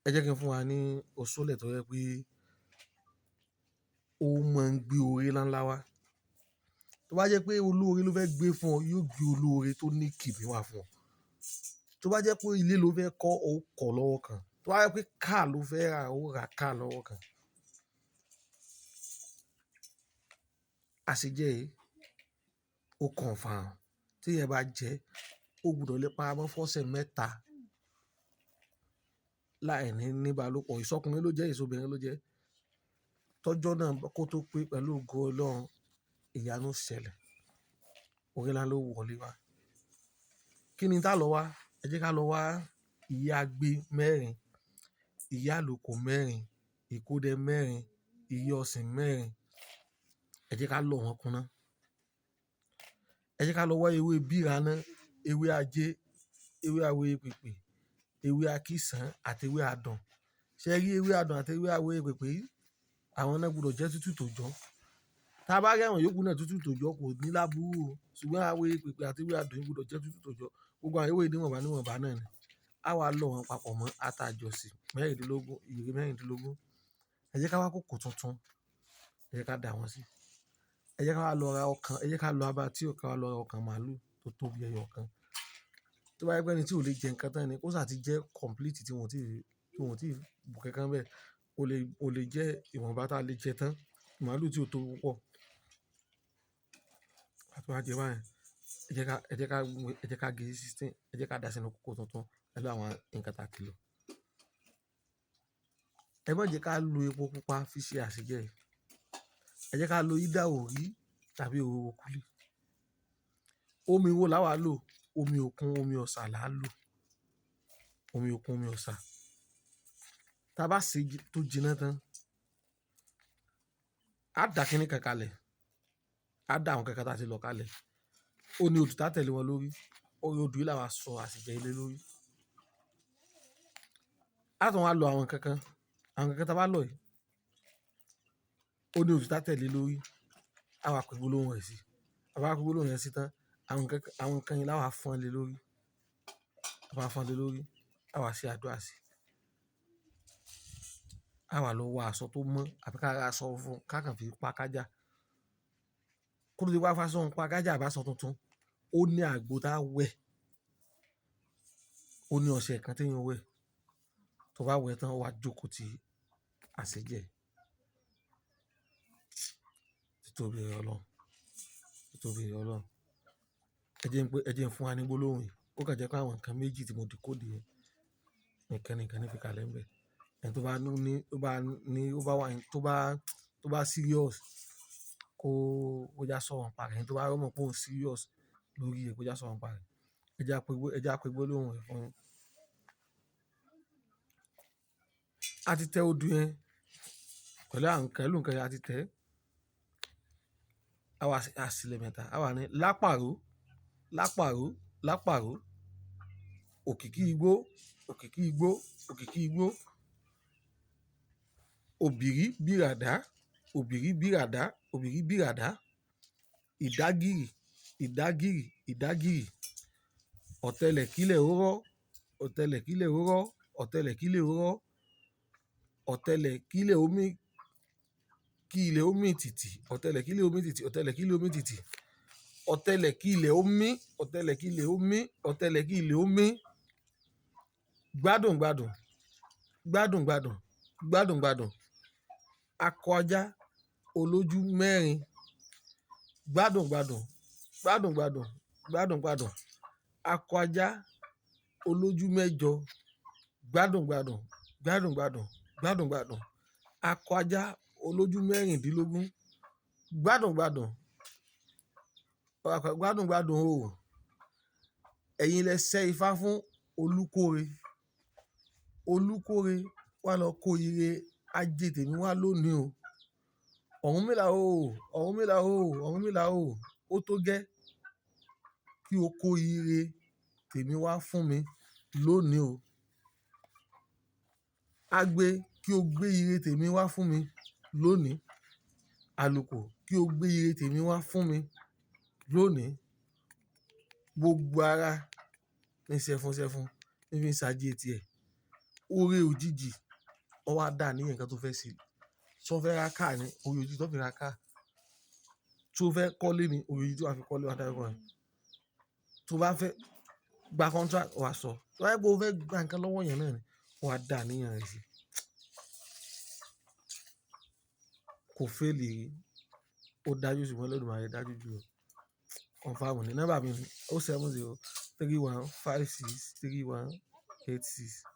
Ẹ jẹ́ kí n fún wa ní oṣólẹ̀ tó jẹ́ pé ó máa ń gbé oore ńláńlá wá. Tó bá jẹ́ pé olóore ló fẹ́ gbé fún ọ, yóò gbé olóore tó ní kìmí wá fún ọ. Tó bá jẹ́ pé ilé ló fẹ́ kọ́, ó kọ́ lọ́wọ́ kan. Tó bá jẹ́ pé car ló fẹ́ rà, ó ra car lọ́wọ́ kan. Àṣejẹ yìí, ó confirm. Tí èèyàn bá jẹ, ó gbọdọ̀ lè pa mọ́ fọ́sẹ̀ mẹ́ta láì ní ìbálòpọ̀. Ìṣọkùnrin ló jẹ́, ìṣobìnrin ló jẹ́. Tọ́jọ́ náà kó tó pé pẹ̀lú ògo Ọlọ́run, ìyanu ṣẹlẹ̀. Oore ńlá ló wọlé wá. Kí ni tá lọ wá? Ẹ jẹ́ ká lọ wá ìyá agbe mẹ́rin, ìyá àlùkò mẹ́rin, ìkódẹ mẹ́rin, ìyá ọ̀sìn mẹ́rin. Ẹ jẹ́ ká lọ̀ wọ́n kúnná. Ẹ jẹ́ ká lọ wá ewé bíraná, ewé ajé, ewé awo-èpèpè, ewé akísàn àti ewé adùn. Ṣé ẹ rí ewé adùn àti ewé awo-èpèpè yìí? Àwọn náà gbọdọ̀ jẹ́ tútù tó jọ. Tá bá rí àwọn yòókù náà tútù tó jọ kò ní lábúrú o. Ṣùgbọ́n awo-èpèpè àti ewé adùn yìí gbọdọ̀ jẹ́ tútù tó jọ. Gbogbo àwọn ewé yìí níwọ̀nba níwọ̀nba náà ni. A wá lọ̀ wọ́n papọ̀ mọ́ ata àjọsìn mẹ́rìndínlógún, ìrè mẹ́rìndínlógún. Ẹ jẹ́ ká wá kòkò tuntun. Ẹ jẹ́ ká dà wọ́n sí. Ẹ jẹ́ ká wá lọ ra ọkàn, ẹ jẹ́ ká lọ abattoir ká wá lọ ra ọkàn màlúù tó tóbi ẹyọ kan. Tó bá jẹ́ pé ẹni tí ò lè jẹ nǹkan tán ni, kó sá ti jẹ́ complete tí wọ́n ò tí, tí wọ́n ò tí bù kankan bẹ́ẹ̀. Ó lè jẹ́ ìwọ̀nba tá lè jẹ tán. Màlúù tí ó tóbi púpọ̀. A tó bá jẹ báyẹn, ẹ jẹ́ ká, ẹ jẹ́ ká, ẹ jẹ́ ká gé sí 16, ẹ jẹ́ ká dà sínú kòkò tuntun pẹ̀lú àwọn nǹkan tá ti lò. Ẹ má jẹ́ ká lo epo pupa fi ṣe àṣejẹ yìí. Ẹ jẹ́ ká lo ídà òrí tàbí òróró kúlí. Omi wo là wá lò? Omi òkun, omi ọ̀sà là á lò. Omi òkun, omi ọ̀sà. Tá bá sè tó jiná tán, á dà kíní kan kalẹ̀. Á dà àwọn nǹkan kan tá ti lọ kalẹ̀. Ó ní odù tá tẹ̀lé wọn lórí. Orí odù yìí là wá sọ àṣejẹ lé lórí. A tún wá lo àwọn nǹkan kan. Àwọn nǹkan kan tá bá lò yìí, ó ní odù tá tẹ̀lé lórí. A wá pè gbólóhùn rẹ̀ sí. A bá pè gbólóhùn yẹn sí tán, àwọn nǹkan yìí là wá fọ́n lé lórí. A bá fọ́n lé lórí, a wá ṣe àdúrà sí. A wá lọ wọ aṣọ tó mọ́ àbí ká ra aṣọ funfun ká kàn fi pa kájà. Kó tó di pé a fa aṣọ pa kájà àbí aṣọ tuntun, ó ní àgbo tá wẹ̀. Ó ní ọṣẹ kan tí èèyàn ó wẹ̀. Tó bá wẹ̀ tán, ó wá jókòó ti àṣejẹ. Títóbi rẹ Ọlọ́run. Títóbi rẹ Ọlọ́run. Ẹ jẹ́ n pé, ẹ jẹ́ n fún wa ní gbólóhùn yìí. Ó kàn jẹ́ pé àwọn nǹkan méjì tí mo decode yẹn nìkan nìkan ní fi kalẹ̀ ń bẹ. Ẹni tó bá ní, tó bá ní, ó bá wà ní, tó bá serious kó, kó já sọ̀rọ̀ ń pa rẹ̀. Ẹni tó bá mọ̀ pé òun serious lórí rẹ̀ kó já sọ̀rọ̀ ń pa rẹ̀. Ẹ jẹ́ á pé, ẹ jẹ́ á pé gbólóhùn rẹ̀ fún yín. A ti tẹ odù yẹn pẹ̀lú àwọn nǹkan, pẹ̀lú nǹkan yẹn a ti tẹ̀. A wá a sílẹ̀ mẹ́ta. A wà ní lápàró, lápàró, lápàró. Òkìkí igbó, òkìkí igbó, òkìkí igbó. Òbìrí bíràdá, òbìrí bíràdá, òbìrí bíràdá. Ìdágìrì, ìdágìrì, ìdágìrì. Ọ̀tẹlẹ̀ kílẹ̀ ó rọ́, ọ̀tẹlẹ̀ kílẹ̀ ó rọ́, ọ̀tẹlẹ̀ kílẹ̀ ó rọ́. Ọ̀tẹlẹ̀ kílẹ̀ ó mì, kí ilẹ̀ ó mì tìtì. Ọ̀tẹlẹ̀ kílẹ̀ ó mì tìtì, ọ̀tẹlẹ̀ kílẹ̀ ó mì tìtì. Ọ̀tẹlẹ̀ kí ilẹ̀ ó mì, ọ̀tẹlẹ̀ kí ilẹ̀ ó mì, ọ̀tẹlẹ̀ kí ilẹ̀ ó mì. Gbádùn gbádùn, gbádùn gbádùn, gbádùn gbádùn. Akọ ajá olójú mẹ́rin. Gbádùn gbádùn, gbádùn gbádùn, gbádùn gbádùn. Akọ ajá olójú mẹ́jọ. Gbádùn gbádùn, gbádùn gbádùn, gbádùn gbádùn. Akọ ajá olójú mẹ́rìndínlógún. Gbádùn gbádùn, gbádùn gbádùn o. Ẹ̀yin lẹ ṣẹ́ ifá fún Olúkóre. Olúkóre wá lọ kó ire ajé tèmi wá lónìí o. Ọ̀rúnmìlà o, Ọ̀rúnmìlà o, Ọ̀rúnmìlà o. Ó tó gẹ́ kí o kó ire tèmi wá fún mi lónìí o. Agbe kí o gbé ire tèmi wá fún mi lónìí. Àlùkò kí o gbé ire tèmi wá fún mi lónìí. Gbogbo ara ní sẹfúnsẹfún ní fi ń ṣajé tiẹ̀. Oore òjijì, ó wá dà ní nǹkan tó fẹ́ ṣe. Ṣé o fẹ́ ra car ni? Oore òjijì tó fi ra car. Tí o fẹ́ kọ́lé ni? Oore òjijì tí wàá fi kọ́lé wá dárúkọ rẹ̀. Tó bá fẹ́ gba contract, wàá sọ. Tó bá jẹ́ pé o fẹ́ gba nǹkan lọ́wọ́ èèyàn náà ni, wàá dà níyàn rẹ̀ sí. Kò fail rí. Ó dájú ṣùgbọ́n Olódùmarè dájú jù ọ. Confirm ni. Nọ́mbà mi ni 070 31 56 31 86.